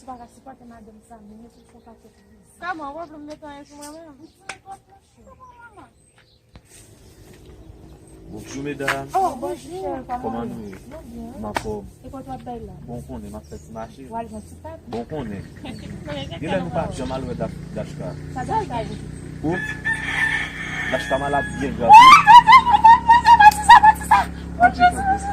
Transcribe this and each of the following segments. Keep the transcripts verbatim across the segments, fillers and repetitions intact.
pa ka sipòte madanm sa, men mwen se yon pakèt bizar. Kòman, w ap vle m mete anyen sou mwen menm? Ou ti nenpòt, non, chè. Kòman, manman? Bonjou, medam. Oh, bonjou, chè. Kòman nou ye? Nou byen. M anfòm. E kote w ap bay la? Bon, w konnen, m ap fè ti mache. W al jwenn ti kat? Bon, w konnen. Genlè nou pa janm al wè Dach-, Dachka. Sa Dachka ye? Ou? Dachka malad byen grav. Adye, tande.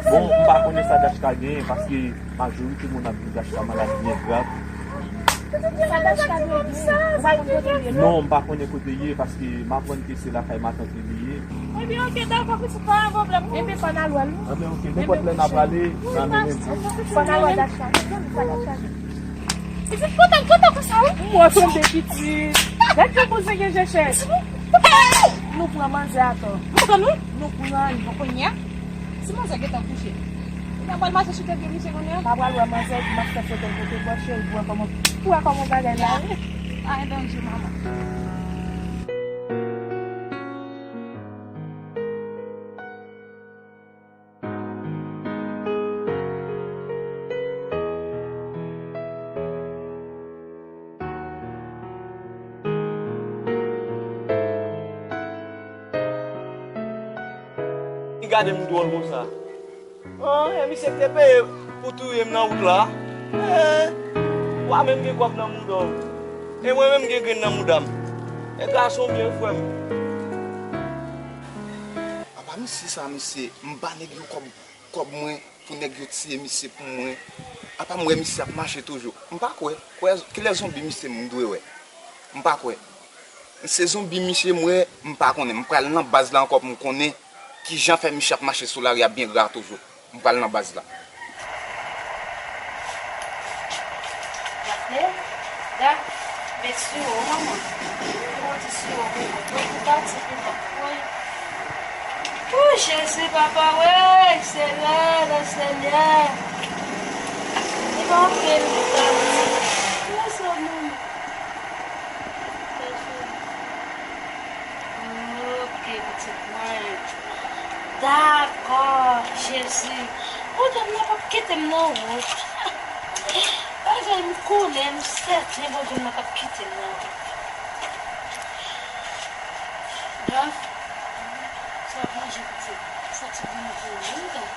Bon, m pa konnen sa Dachka genyen, paske majorite moun ap di Dachka malad byen grav. Sa Dachka dwe genyen? Ou pa konn kote l ye, non? Non, m pa konnen kote l ye, paske m aprann ke se lakay matant li li ye. Ebyen, oke, dakò, pitit, pa gen pwoblèm. Ebyen, fò n al wè l, wi. Ebyen, oke, nenpòt lè n ap ale, nan men lendi. Fò n al wè Dachka, non, sa Dachka genyen. Pitit, kontan, kontan konsa, wi. M wè w tonbe, pitit. Gad jan bouzen gen jechèch. Nou pran manzè atò. Nou pran nou? Nou pran li. Bon, kounye a, si manzè gentan kouche, nou pral mache sou tèt de misye kounye a. M pral wè manzè, epi m ap fè foto l kote bò cheri, pou wè kòman, pou wè kòman bagay la ye. Pa gen danje, manman. Li gade m dwòl konsa. An, e misye k te peye pou touye m nan wout la. E, wa menm gen kòb nan mouda w. E mwen menm gen grenn nan mouda m. E gason byen frè m. Apa misye sa, misye, m ba nèg yo kòb, kòb mwen pou nèg yo tiye misye pou mwen. Apa m wè misye ap mache toujou. M pa kwè, kwè, kilè zonbi misye m dwe wè. M pa kwè. Se zonbi misye m wè, m pa konnen. M pral nan baz la ankò pou m konnen kijan fè misye ap mache sou lari a byen gra toujou. M pral nan baz la. Daphné, Daph, met siwo, manman. Ou di siwo pou mwen. Mwen pou pati pou mwen. Wi. O Jezi, papa, wi, Senyè, le Senyè. Li pa anpil li pati. Mezanmi. Oke, pitit mwen. Dakò, Jezi. Bondye m nan p ap kite m nan wout. Bagay m konnen, m sèten Bondye m nan p ap kite m nan wout. Daph, sa w ap manje, pitit? Sa ti grenn pou ou, wi, Daph.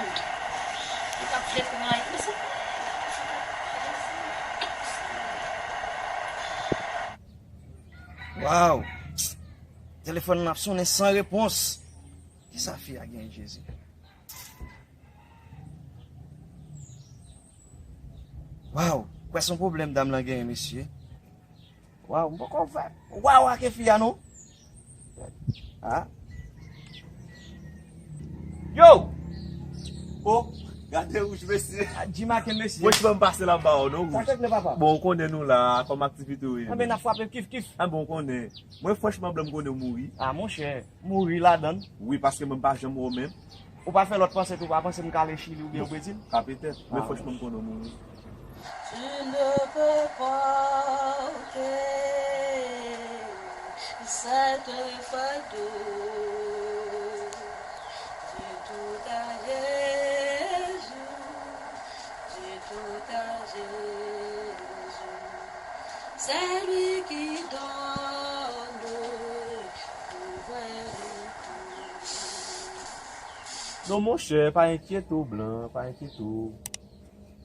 Ou t ap vle pran anyen, men se Waw! Telefòn nan ap sonnen san repons. Kisa fi a genyen, Jezi? Waw! Kwè se yon pwoblèm dam lan genyen, mesye. Waw, m poko fè waw ak fi a, non. Ah. Yo! Oh, gade wouj, mesye. Ah, Jim ak mesye. Franchman, m pase la ba w, non, wouj. Sa te vle, papa? Bon, ou konnen nou la, kòm aktivite w ye. Anben, n ap frape kif kif. Ah, bon, ou konnen. Mwen, franchman, blan, m konnen w mouri. Ah, monchè, mouri ladann. Wi, paske mwen pa janm wè w menm. Ou pa fè lòt panse tou, ou pa panse m ka ale Chili oubyen Brezil? Ka petèt, men franchman, m konnen w mouri. Tu ne peux porter cette fardeau. Dis tout à Jésus, dis tout à Jésus. C'est lui qui donne le pouvoir. Non, monchè, pa enkyete w, blan, pa enkyete w.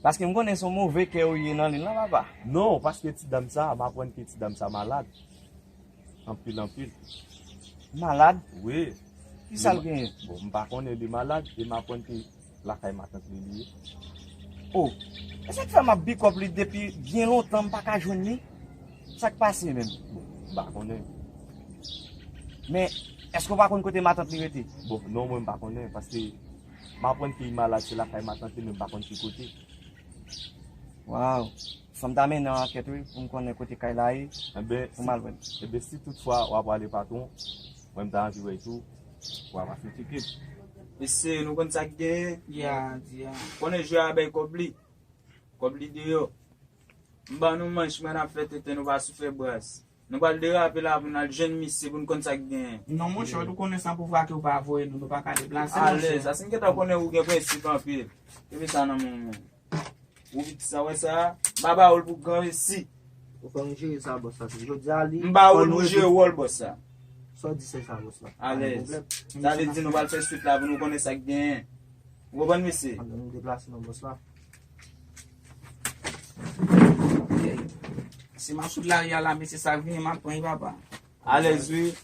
Paske m konnen se yon move kè ou ye nan liy lan, papa. Non, paske ti dam sa, m aprann ke ti dam sa malad. Anpil, anpil. Malad? Wi. Kisa l genyen? Bon, m pa konnen li malad, e m aprann ke lakay matant li li ye. Oh, e sa k fè m ap bikòp li depi byen lontan, m pa ka jwenn li? Sa k pase menm? Bon, m pa konnen. Men, èske w pa konn kote matant li rete? Bon, non, mwen m pa konnen, paske m aprann ke li malad, se lakay matant li, men m pa konn ki kote. Waw. Fò m ta mennen yon ankèt, wi, pou m konnen kote kay la ye, pou m al wè l. Enben, si toutfwa w ap ale patwon, mwen m ta anvi wè l tou, w a pase tcheke m. Mesye, nou konn sa k genyen? Ya, di a. Konnen jwe a bay kòb li. Kòb li deyò. M ban nou manch, mwen ap fè tenten, nou pa sou fè bras. Nou pral derape la pou n al jwenn misye pou n konn sa k genyen. Non, monchè, ou konnen san pouvwa ke ou pa voye nou, nou pa ka deplase, monchè. Alèz, asin ke ta konnen ou gen prensip anpil. Epi sa nan men w menm. Ou vit sa, wè sa, m pa ba w l pou gran resi. Ou fè nou jere sa, bòs la. Jodi a li, m ba w l pou jere wòl bòs la. Sa w di se sa, bòs la. Alèz. Sa vle di nou pral fè swit la pou nou konnen sa k genyen. Ou konprann, mesye? Ann nou deplase non, bòs la. Si m ap sot lari a la, mesye, sa vini, m ap pran, papa. Alèz, wi.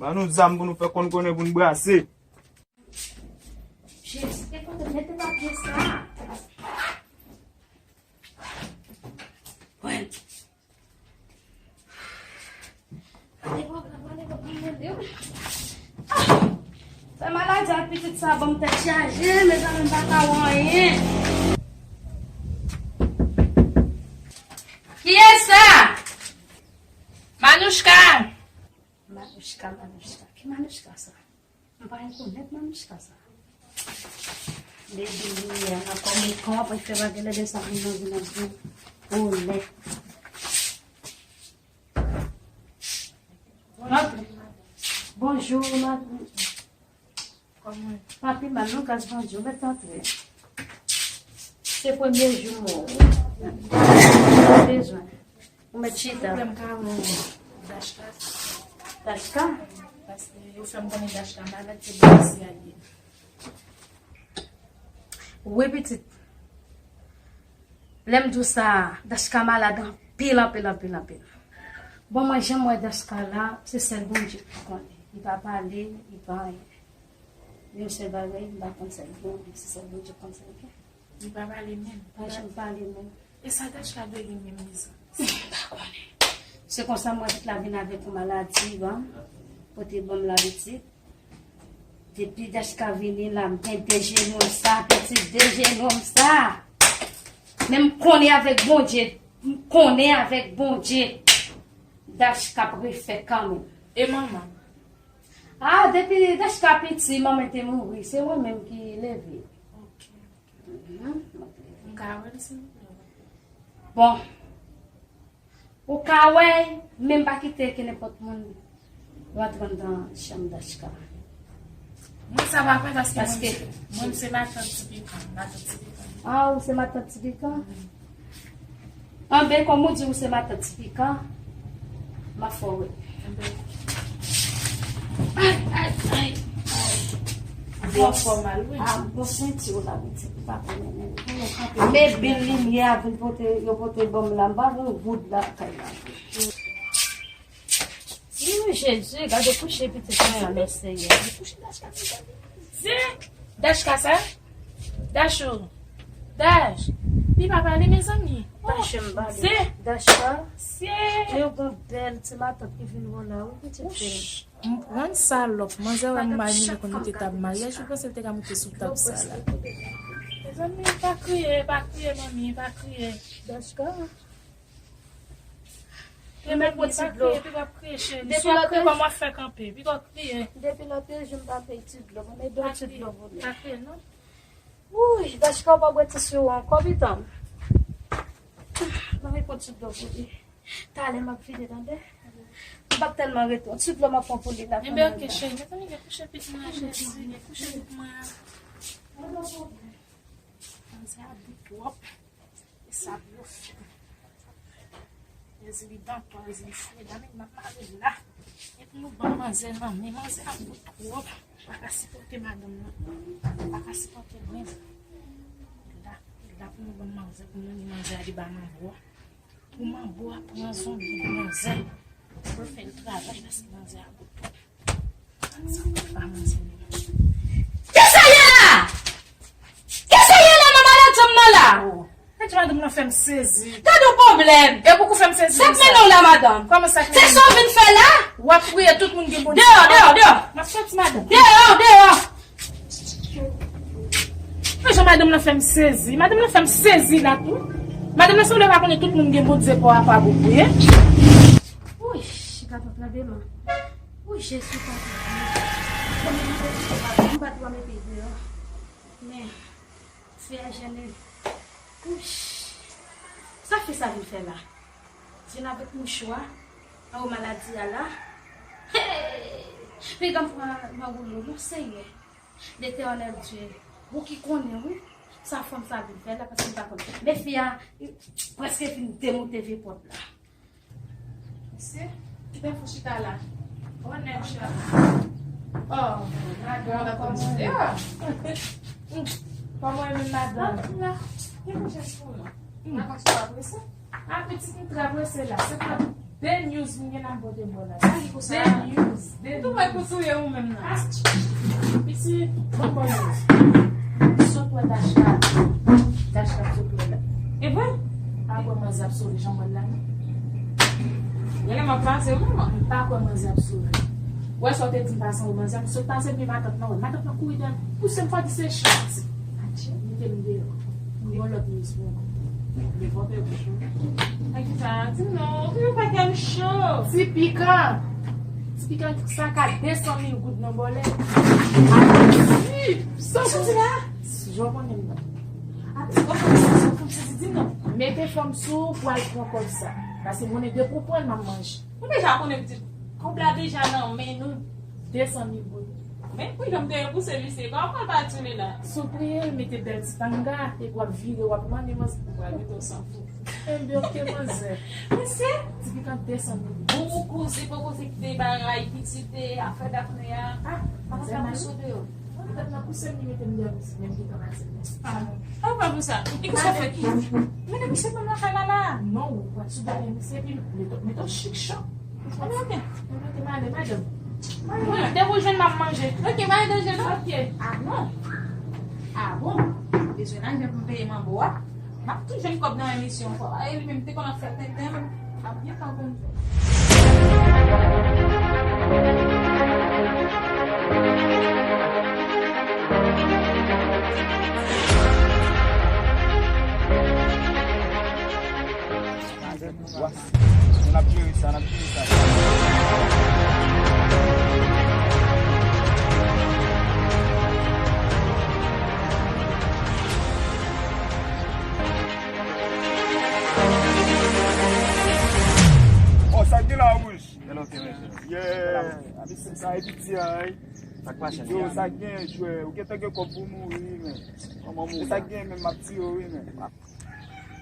Ban nou zam pou nou fè konn konnen pou n brase. Jezi, te kote mete papye sa. Pran. Gade pwoblèm, gade pwoblèm, gade. Ah! Fè maladi ak pitit sa ban m tèt chaje, mezanmi, m pa ka wè anyen. Kiyès sa? Manouchka! Manouchka, Manouchka. Ki Manouchka sa? M pa rekonèt Manouchka sa. Depi yè, m ap kòmanse fè bagay la, de sa moun nan vin ap vin. Onèt. Rantre. Bonjou, madanm. Kòman? Pa pi mal, non, gras, Bondye, ou mèt antre. Se premye jou m wè w. Ou bezwen. Ou mèt chita. Silvouplè, m ka wè Dachka? Dachka? Paske yo fè m konnen Dachka malad, se bò isi a l ye. Wi, pitit. Lè m di w sa, Dachka malad anpil, anpil, anpil, anpil. Bon, mwen janm wè Dachka la, se sèl Bondye ki konnen. Li pa pale, li pa anyen. Yon sèl bagay, m pa konn sa l gen, se sèl Bondye ki konn sa l gen. Li pa pale menm. Pa janm pale menm. E sa Dachka dwe gen menm, mezanmi? M pa konnen. Se konsa m wè pitit la vin avèk yon maladi, ban, pote ban m labitit. Depi Dachka vini la, m gen de je nonm sa, pitit, de je nonm sa. Men m konnen avèk Bondye, m konnen avèk Bondye, Dachka ap refè kanmenm. E manman? Ah, depi Dachka piti, manman te mouri, se mwen menm ki leve. Ok. Mhm, m ap leve. M ka wè l, silvouplè? Bon. Ou ka wè, men m pa kite ke nenpòt moun rantre anndan chanm Dachka. Mwen sa pa fè paske mwen, paske mwen se matant Ti Pikan, matant Ti Pikan. Ah, ou se matant Ti Pikan? Wi. Anben, kòm ou di ou se matant Ti Pikan, m ap fè w wè. Anben. Ay, ay, ay, ay. Bon, fò mal, wi. Ah, bon, senti w la, pitit, ou pa konnen menm. Men bil limyè a vin pote, yo pote ban m la, m pa gen goud lakay la. Wi, Jezi, gade kouche pitit mwen an, men Seyè. Li kouche Dachka, mezanmi. Zen! Dachka sa? Dachou. Dach. Li pa pale, mezanmi. Dachou m pale. Zen! Dachka. Zen! Men yon bon bèl ti matant ki vin wè w la, wi, pitit fi. M pran salòp. Manzè wè m mayi li konn moute tab maryaj, ou panse l te ka moute sou tab sa la? Mezanmi, pa kriye, pa kriye, manmi, pa kriye. Dachka. Te mèt bwè ti dlo. Epi w ap kriye, cheri. Si w ap kriye, kòman w ap fè kanpe? Epi w ap kriye. Depi lòt jou m pa peye ti dlo. Mwen mèt ba w ti dlo pou li. Pa kriye, non. Wouy, Dachka, w pa bwè ti siwo ankò, pitit. Mwen mèt pran ti dlo pou li. Talè m ap vini, tande. M p ap tèlman rete. Yon ti dlo m ap pran pou li la. Enben, ok, cheri. Mezanmi, gen kouche pitit mwen an, Jezi. Gen kouche pitit mwen an. Manzè a bout twòp. E sa pou yo fè. Rezi li dantò, rezi li freda, men m ap mare la. E pou nou ban manzè nan men, manzè a bout twòp. M pa ka sipòte madanm nan. M pa ka sipòte mwen. La, la pou nou ban manzè, pou nou di manzè a li ba manbo a. Pou manbo a pran zonbi pou manzè. Pou l fè l travay paske manzè a bout twòp. Sa mwen pa manzè menm. Kisa ye la? Kisa ye la nan madanm nan la? Gade madanm nan fè m sezi. Gade yon pwoblèm. E pouki w fè m sezi konsa? Sa k mennen w la, madanm? Kòman sa k mennen m? Se sa w vin fè la? W ap priye, tout moun gen Bondye. Deyò, deyò, deyò. M ap soti, madanm. Deyò, deyò. Mwen jan madanm nan fè m sezi. Madanm nan fè m sezi la tou. Madanm nan sanble pa konnen tout moun gen Bondye pa w apa pou priye. Wouy, gade yon tranbleman. Wouy, Jezi, papa. Mwen pa dwe mete deyò. Men, fè a jennen. Wouy. Sa fi sa vin fè la? Vin avèk mouchwa, anwo maladi a la. Hey! Piga m pran nan woulo, non, Senyè. Letènèl Dye, ou ki konnen, wi, sa fanm sa vin fè la, paske m pa konn. Men fi a, prèske fin demonte vye pòt la. Mesye, kite m fou chita la. Bonè, chè. Oh, madanm, kòman w ye? Kòman w ye menm, madanm? Anpil la. Ki pou jès pou mwen? Vakans ou pa prese? Apetit m trè prese la. Se pa de news m gen la m pote ba w la. Sa ki konsa? De news, de news. Ou tou wè pou touye ou menm nan. Piti, bon, bon news. Sot wè Dashka. Dashka sot wè la. E vre? Pa kwè manzè ap sove jan m wè l la, non. Genlè m ap pase, wi, mwen. M pa kwè manzè ap sove. Wè sa w te di m pase, wè manzè ap sot pase, epi matant lan, wè. Matant lan kouri dèyè m, pouse m fò di se chat. Adje, mete m deyò. M gen yon lòt news pou ou. Devante bouch ou. Nan ki sa? Di m non, ou toujou fè kè m cho. Ti Pikan. Ti Pikan sa ka de san mil goud nan bòlè. Apetit. Sa w di la? Jan w konnen m nan. Apetit, w ap fè sa, sa w fè m sezi, di m non. Mete fòm sou ou pou al pran kòb sa. Paske m konnen depi w pran l, m ap manje. Nou deja konnen pitit. Kòb la deja nan men nou. De san mil goud. Men pou jan m te repouse misye, kòman w pral pati li la? Si w priye l, mete bèl ti tanga, epi w ap vire, w ap mande manzè. Ou pral mete w san fou. Enben, oke, manzè. Mesye, Ti Pikan de san mil goud. Bon, ou koze, bon koze ki te bay pitit, afè Daphné a. Ah, manzè, manzè, pou sou deyò. Mwen, tèt nan pouse m, li mete m deyò, misye, menm ki kòmanse. Ah, pa pou sa. E kisa w fè ki? Mete misye pran nan kay la la. Non, ou pral sou dèyè misye, epi mete, mete w chik chan. Mwen, ok. Mwen, ok, male, madanm. Mwen, depi w jwenn m ap manje. Ok, pa gen danje, non. Ok. Ah, non. Ah, bon. Bezwen lajan pou m peye manbo a. M ap tou jwenn kòb nan emisyon ankò. E li menm te konn ap fè tenten, m ap byen konn fè. N ap jere sa, n ap jere sa. Oh, sa k gen la, Wouj? Hello, Kevin. Yeah, a misye sa e piti a, wi. Sa k pase, yo, sa k gen, jwè? Ou gentan gen kòb pou mouri, men. Kòman mouri? Sa k gen, men m ap tiye w, wi, men.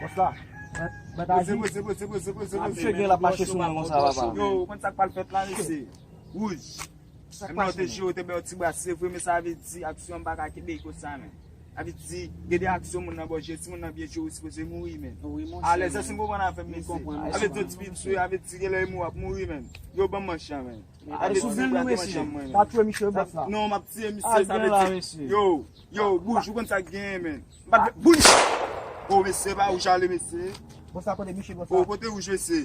Bòs la. Poze, poze, poze, poze, poze, poze. Misye gen l ap mache sou mwen konsa, papa. Yo, ou konn sa k pral fèt la, mesye? Wouj. Sa k pase, menm? Te jwe, te bay yon ti bras, se vre, men sa vle di aksyon an m pa ka kenbe konsa, men. Sa vle di, gen de aksyon moun nan ba w jwe, si moun nan byen jwe, ou sipoze mouri, men. Wi, monchè. Alèz, èske n konprann avè m, mesye? M konprann, m konprann. Sa vle di yon ti pit sou, sa vle di, gen lè e mou ap mouri, men. Yo, ban m manch lan, men. Ale sou vin nou, mesye. Pa touye misye, bòs la. Non, m ap tiye misye, sa vle di. Yo, yo, Wouj, ou konn sa k genyen, men. M pa t vle, Wouj! Oh, mesye, pa Wouj ale, mesye. Bòs la, kote misye, bòs la? Oh, kote Wouj, mesye?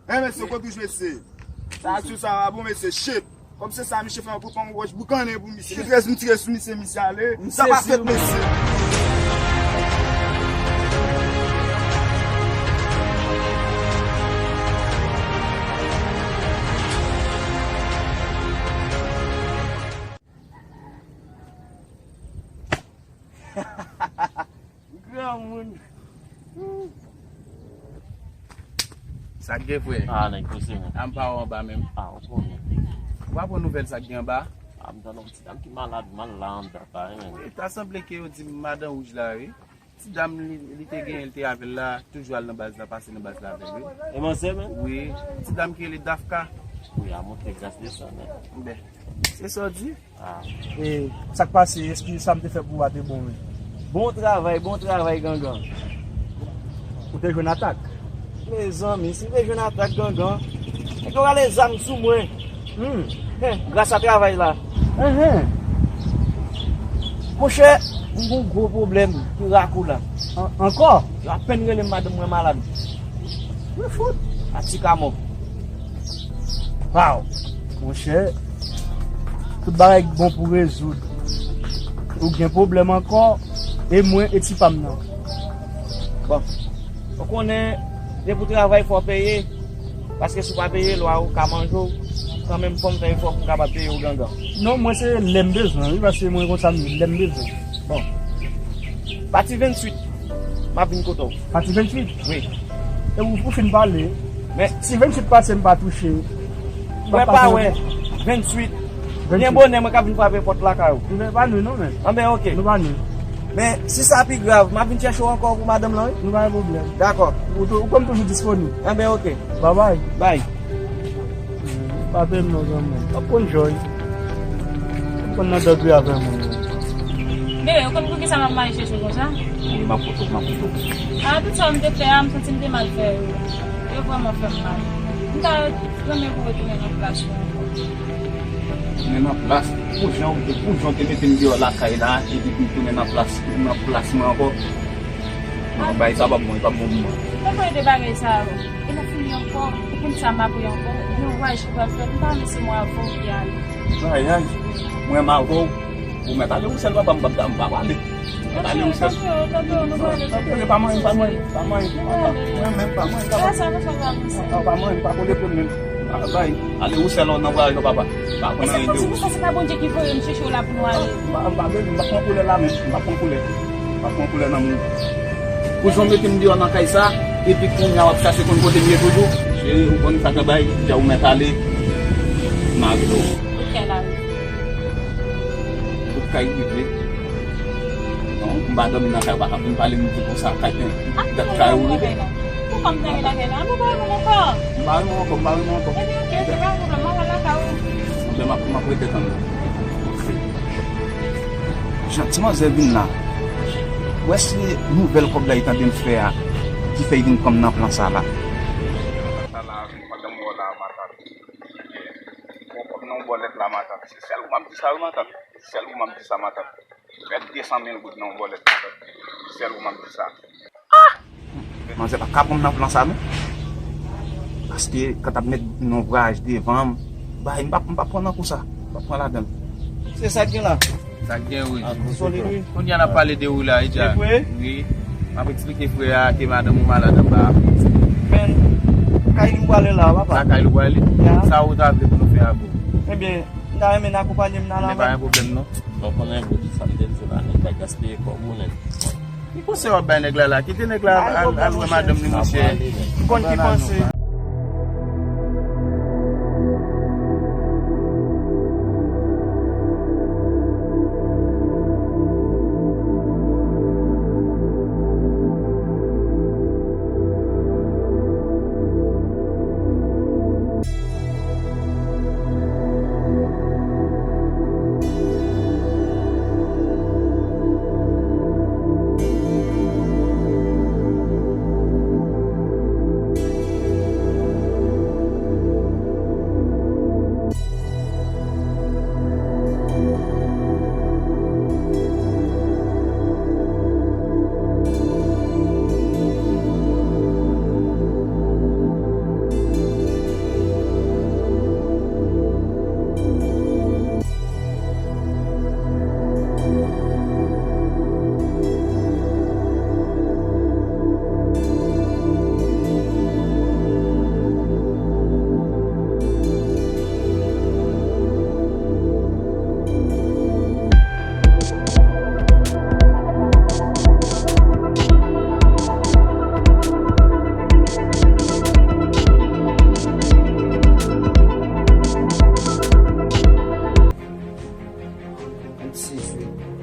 Hein, mesye, kote Wouj, mesye? Sa aksyon sa pa bon, mesye, shit. Kòm se sa, misye fè yon pou fè yon wòch boukannen pou misye. Ki trèz m tire sou misye, misye ale. Sa pa fèt, mesye. Granmoun. Sa k gen, frè? Ah, nèg, pouse mwen. A, m pa wè w anba menm. Ah, ou konnen. Ou pa pran nouvèl sa k gen anba? Ah, m tande yon ti dam ki malad, mal la anndan, pa renmen. Wi, ta sanble ke yo di m madan Wouj la, wi. Ti dam li, li te genyen, li te avè l la, toujou al nan baz la, pase nan baz la avè l, wi. E manzè menm? Wi, ti dam ki rele Dafka. Wi, a montre gras de sa, men. Ben, se sa w di? Ah. E sa k pase, èske sa m te fè pou ou a te bon, wi? Bon travay, bon travay, Gangan. Ou te jwenn atak? Mezanmi, si m te jwenn atak, Gangan, nèg yo rale zam sou mwen. Hmm. Hen, gras a travay la. Enhen. Monchè, m gon gwo pwoblèm ki rak ou la. An-, ankò? Yo apèn rele m, madanm mwen malad. Mwen fout. A ti kamò. Waw. Monchè, tout bagay bon pou rezoud. Ou gen pwoblèm ankò, e mwen e ti pa m nan. Bon, ou konnen, depi w travay, fò w peye. Paske si w pa peye, lwa ou ka manje w. Kanmenm, fò m fè efò pou m kapab peye w, Gangan. Non, mwen se lè m bezwen, wi, paske mwen konsa m ye, lè m bezwen. Bon. Pati venntuit, m ap vin kote w. Pati venntuit? Wi. E ou, ou fin pale, Men si venntuit pase m pa touche, m pa wè, pa wè. Venntuit. Byen bonè mwen ka vin frape pòt lakay ou. Nou pa nou non, men. Anben, oke. Nou pa nou. Men si sa pi grav, m ap vin chèche w ankò pou madanm lan, wi. Nou pa gen pwoblèm. Dakò. Ou tou, ou konn toujou disponib. Anben, oke. Babay. Bay. Frape m non, granmoun. W ap konn jòj. W ap konn nan dòt wi avè moun. Bebe, ou konn poukisa m ap mache chèche w konsa? Wi, m ap koute w, m ap koute w. A, tout sa m te fè a, m santi m te mal fè yo. Yo vrèman fè m mal. M ta renmen pou w retounen nan plas ou ankò. Tounen nan plas? Pou jan, pou jan w te mete m deyò lakay la, epi pou m tounen nan plas, nan plas mwen ankò? Non, bagay sa p ap bon, li p ap bon pou mwen. Tankou e de bagay sa yo. E lè fini ankò, ou konn sa m ap ye ankò, gen yon vwayaj ki pral fèt, m pa renmen se mwen avè w ki ale. Vwayaj? Mwen menm avè w? Ou mèt ale ou sèl papa, m p ap, m p ap ale. Mèt ale ou sèl. Tanpri, tanpri, tanpri, nou prale. Tanpri, pa manyen, pa manyen, pa manyen, pa manyen. Mwen menm pa manyen, pa manyen. Sa, sa, nou fè pa manyen. Pa manyen, pa kole pou mwen. Bay, ale ou sèl nan vwayaj ou papa. Pa pran anyen de ou. Sa se pa Bondye ki voye m chèche w la pou nou ale. M pa, m pa bezwen, m pa pran koulè la menm, m pa pran koulè. M pa pran koulè nan moun. Pou jan w mete m deyò nan kay sa, epi kounye a w ap chache konn kote m ye toujou. Cheri, ou konn sa k ap bay, jan ou mèt ale, m avè w. Tout kay la rive. Tout kay rive. Non, m pa dòmi nan kay ou, pa ka vin pale m di konsa, kay pen, dat kay ou rive. Poukò m dòmi nan kay la? M pa renmen w ankò. M pa renmen w ankò, m pa renmen w ankò. Ebyen, oke, se pa yon pwoblèm, m ap al lakay ou. Ebyen, m ap, m ap rete tann ou. Jan ti manzè vin la, ou wè se nouvèl kòb la li tande m fè a ki fè li vin pran m nan plan sa la. Sa la, pandan m wè w la, matant. Bon, kòb nan yon bòlèt la, matant. Se sèl ou m ap di sa, wi, matant. Se sèl ou m ap di sa, matant. Pèdi de san mil goud nan yon bòlèt, matant. Se sèl ou m ap di sa. Manzè pa ka pran m nan plan sa non. Paske kan t ap met yon vwayaj devan m, bay, m p ap, m p ap pran nan kou sa. M p ap pran ladan l. Se sa k gen la. Sa k gen, wi. Solid, wi. Kounye a n ap pale de ou la, wi, Dja. Se vre? Wi. M ap eksplike frè a ke madanm ou malad anba a. Men, kay li m prale la, papa. Sa kay li w prale? Ya. Sa ou ta vle pou nou fè avè w? Ebyen, m ta renmen n akonpanye m nan la. Men pa gen pwoblèm non. Bon, konnen boutik sa m te di w la, nèg la gaspiye kòb ou nèt. Ki konsèy w ap bay nèg la la? Kite nèg la al, al, al wè madanm li, monchè. M konn ki panse.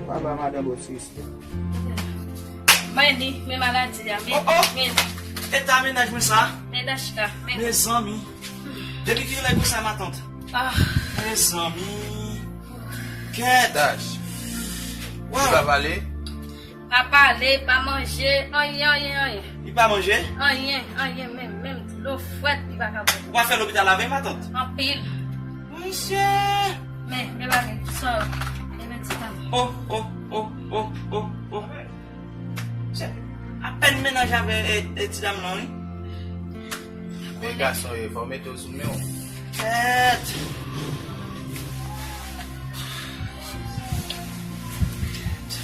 Papa, madanm, bò sis. Men li, men maladi a, men, oh, oh, men. Eta mennaj mwen sa? Men Dachka, men. Mezanmi. Depi kilè konsa, matant? Ah. Mezanmi. Kèt. Dash. Wow. Li pa pale? Pa pale, pa manje, anyen, anyen, anyen. Li pa manje? Anyen, anyen, menm, menm dlo frèt li pa ka bwè. Ou pa fè lopital avè l, matant? Anpil. Mesye! Men, men bagay, sò, e medikaman. Oh, oh, oh, oh, oh, oh. Se apèn mennaj avè, e, e ti dam nan, wi. Men gason ye, fò w mete w sou men w. Tèt!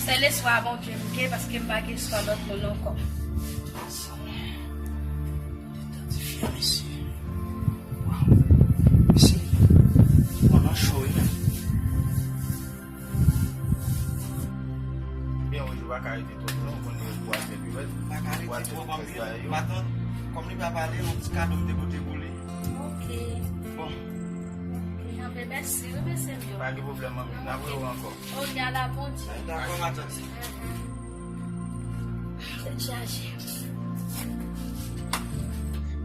Se lespwa Bondye m gen, paske m pa gen espwa lòt moun ankò. Tèt ti fi a, mesye. Waw. Mesye. Mwen nan cho wi, men. Ebyen, wi, ou pa ka rete twòp non, ou konnen pou afè pi rèd. Pa ka rete twòp anpil. Matant, kòm li pa pale, yon ti kado m te pote Mèsi wi, mesye m yo. Pa gen pwoblèm, manmi. N ap wè w ankò. Ok, a la Bondye. Dakò, matant. Tèt chaje.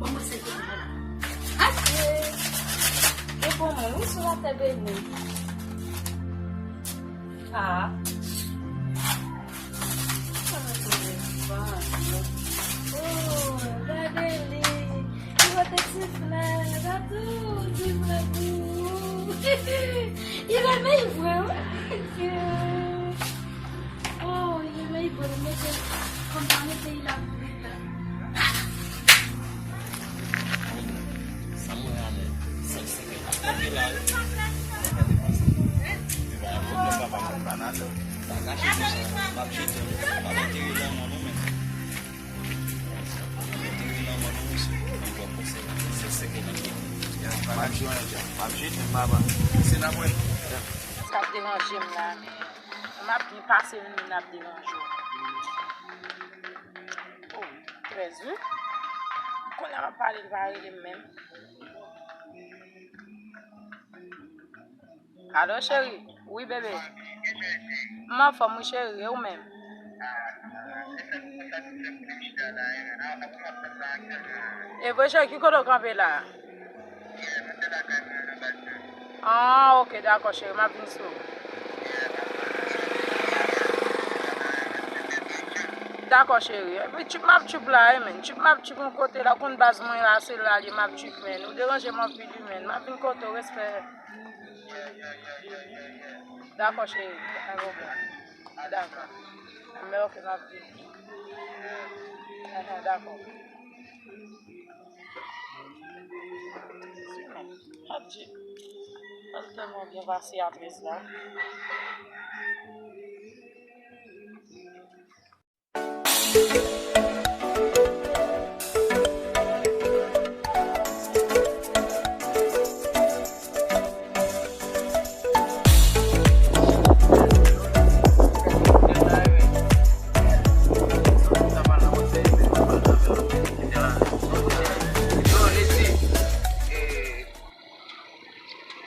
Bon, mwen se pou mwen. Ache! E bon, mwen, wi, sou latè beni. Ah. Oh, gade li. Li pote ti flè. Gade ti flè pou ou. Li renmen vre, wi. Oh, li renmen vre. Mete, kòm sa, mete li la pou li la. Sa mwen ale. Senk senkant ap kanpe la, wi. Mwen pa depanse. Mwen pa depanse. Mwen pa depanse. Mwen pa kache konsa. M ap jete, m ap antere nan men nou, men. M ap antere nan men nou, mesye. Mwen pa depanse. Senk senkant ap kanpe. M ap jete, m ap jete, m ap. Se nan mwen. Sa ap deranje m la, men. M ap byen pase, men n ap deranje w. Oh, trèz wi. Kounye a m ap pale, li pa rele m menm. Alo, cheri. Wi, bebe. M anfòm, wi, cheri. E ou menm? E vre, cheri, ki kote w kanpe la? Ah, ok, dakò, cheri, m ap vin sou ou. Dakò, cheri. Epi tchup m ap tchup la, wi, men. Tchup m ap tchup yon kote la, ou konn baz mwen la, se la li, m ap tchup, men. Ou deranje m anpil, wi, men. M ap vin kote w, respè. Dakò, cheri. Pa gen pwoblèm. Dakò. Men ok, m ap vin. Enhen, dakò. Adje. Mwen tèlman byen pase a trèz la.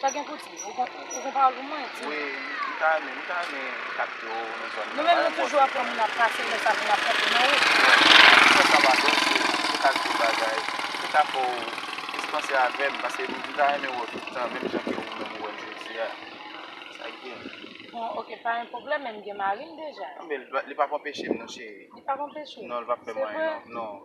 Sa gen pou di, ou gon, ou gon pawòl pou mwen, di. Wi, m ta renmen, m ta renmen kapte w nan zòn nan. Nou menm nou toujou ap pran moun ap pase, lè sa moun ap kanpe nan wout. Sa pa dòse, se kalite bagay. Se ta fè w jis panse avè m, paske m ta renmen wè w tout tan, menm jan ke ou menm ou wè m jodi a. Sa k gen? Bon, ok, pa gen pwoblèm, men m gen mari m deja. Men li p ap, li p ap anpeche m non, cheri. Li p ap anpeche w? Non, li p ap fè m anyen, non. Non.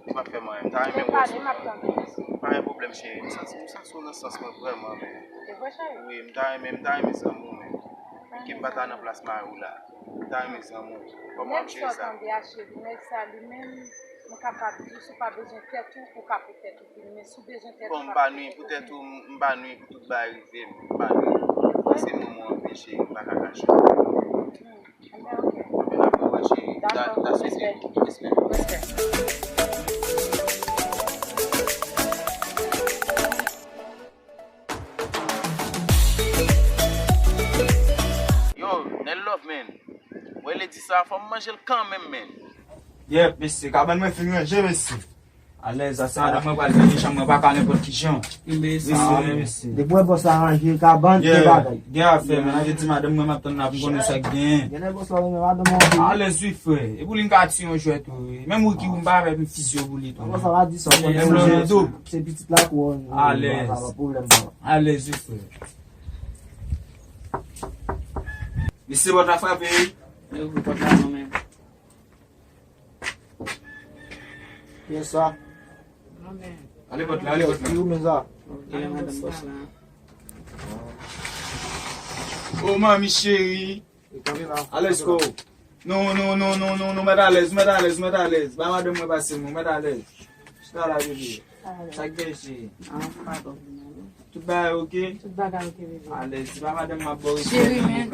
Li p ap fè m anyen. M ta renmen wè w sou. Pa gen pwoblèm, cheri. M santi, m santi w nan sans mwen vrèman, men. Se vre, cheri? Wi, m ta renmen, m ta renmen zanmi w, men. Ke m pa ta nan plas mari w la. M ta renmen zanmi w. Kòman w ap jere sa? Nèg sa w tande a, cheri, nèg sa li menm, m kapab di w, si w pa bezwen tèt ou, ou ka pou tèt ou vini, men si w bezwen tèt ou, w ap pou tèt ou vini. Bon, m pa nwi pou tèt ou, m, m pa nwi pou tout bagay rive m. M pa nwi. Paske manman w anpeche, m pa ka kache w. Hmm. Enben, ok. Enben, n ap wè, cheri. Dakò. Ta, ta swete. Respè. Respè. Yo, Nel Love, man. Mwen ledi sa, fò m manje l kanmenm, man. Yep, mesye. Kabann mwen fin ranje, mesye. Alèz, aswè madanm mwen pral vini, chanm mwen pa ka nenpòt ki jan. Mesye, mesye. Depi w wè bòs la ranje kabann, gen bagay. Gen afè, man. Avèti madanm mwen, m ap tann la pou m konnen sa k genyen. Genlè bòs la renmen madanm mwen anpil. Alèz, wi, frè. E pou li, m ka tiye yon jwèt, wi. Menm Ricky, m pa avè m fizye pou li tou. Bòs la pa di sa, w konnen. Se pitit lakou an. Alèz. Pa pwoblèm, pa. Alèz, wi, frè. Mesye, pòt la frape, wi. Yo, pòt la, non, men. Kiyès sa? Ale pòt la, ale pòt la. Ki ou menm sa? Ok, madanm bòs la. Oh, manmi cheri. Alèz ko. Non, non, non, non, non, non, mèt alèz, mèt alèz, mèt alèz. Ba madanm mwen pase, non, mèt alèz. Chita la, bebe. Sa k gen, cheri? Ah, padon. Tout bagay oke? Tout bagay oke, bebe. Alèz, se pa madanm m ap ba w respè, non, men.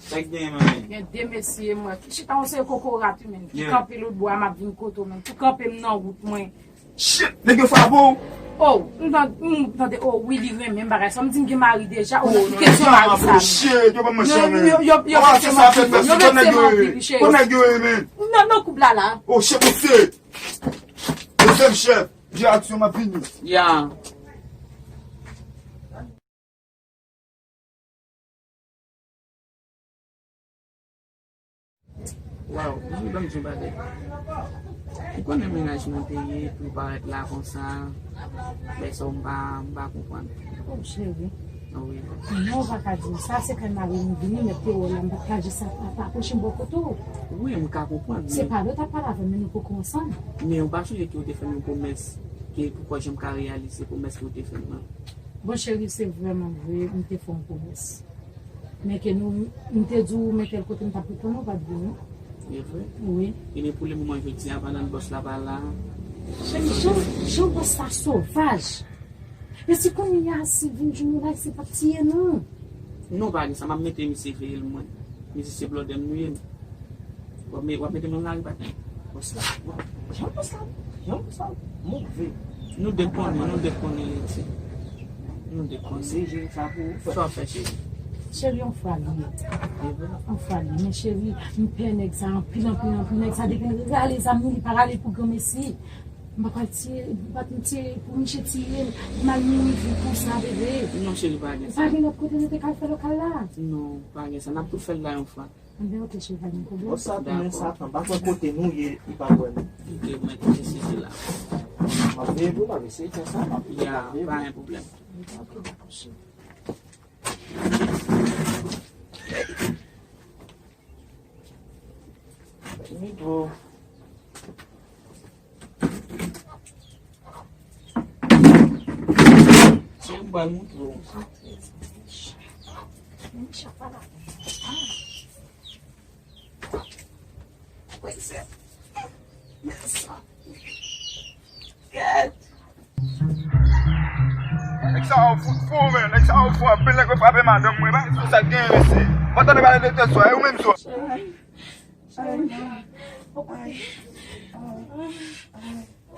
Sa k gen, manmi? Gen de mesye, mwen, ki chita yon seri kokorat, wi, men. Ki kanpe lòtbò a, m ap vin kote w, men. Tou kanpe m nan wout mwen. Shit, nèg yo frape w? Oh, m tan-, m tande, oh, wi, li renmen m bagay sa. M di m gen mari deja, oh, nan ki kesyon mari sa, men. Shit, yo ban m manchè, men. Yo, yo, yo vekse m anpil, yo vekse m anpil, cheri. Kot nèg yo ye, men? Nan, nan koub la, la. Oh, shit, mesye. Dezyèm chèf. Di aksyon, m ap vini. Ya. Waw, m ban m di yon bagay. Ou konnen mennaj mwen te ye, pou l parèt la konsa, lè sa m pa, m pa konprann. Oh, cheri. Wi. Non, ou pa ka di m sa, se kay mari m vini, mèt te wè w la, m pa t ka jis ap, ap apwoche m bò kote w. Wi, m ka konprann, se men pa lè w t ap pale avè m, men nou poko ansanm. Men ou pa sonje ke ou te fè m yon pwomès, ke poukò jan m ka reyalize pwomès ke ou te fè m nan. Bon, cheri, se vrèman vre, m te fè w yon pwomès. Men ke nou, m te di w, men kèl kote m t ap reponn ou, ou pa t vini. E vre? Wi. Ebyen, pou le moman, jodi a, pandan bòs la pa la. Cheri, jan, jan bòs la sovaj. E si kounye a, si vin jwenn nou la, se p ap tiye nou. Non, pa gen sa, m ap mete misye veye l mwen. Misye se blòdè m nou ye. W ap me-, w ap mete m nan lari, patnè. Bòs la, w ap, jan bòs la, jan bòs la move. Nou de konnen, nou de konnen, Leti. Nou de konnen. Se jere sa pou ou fè. Sa w fè, cheri? Cheri, yon fwa li ye. Yon fwa li ye. Men cheri, m pè nèg sa anpil, anpil, anpil. Nèg sa depi l rale zam li, li pa rale pou granmesi. M pa pral tiye, m pa t tiye pou misye tiye m. M al mouri viv konsa, bebe. Non, cheri, pa gen sa. Pa gen lòt kote nou te ka al fè lokal la? Non, pa gen sa. N ap tou fè l la yon fwa. Anben, oke, cheri, pa gen pwoblèm. Bon, sa tounen Satan, m pa kwè kote nou ye, li pa kwè nou. Oke, mwen te sezi la. M ap veye pou w, m ap eseye fè sa, m ap veye pou w. Ya, pa gen pwoblèm. Oke, dakò, cheri. Ni dwo. Se yon bal mouton. Nèg sa yo fout fou, men. Nèg sa yo fou anpil, nèg yo frape madanm mwen. Bagay sa, sa k genyen, mesye? Mwen tande pale de tèt swa, e ou menm swa? Ay, ay, ay, ay,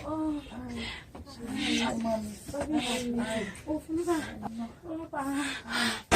ay, ay, mami. Ay, mami.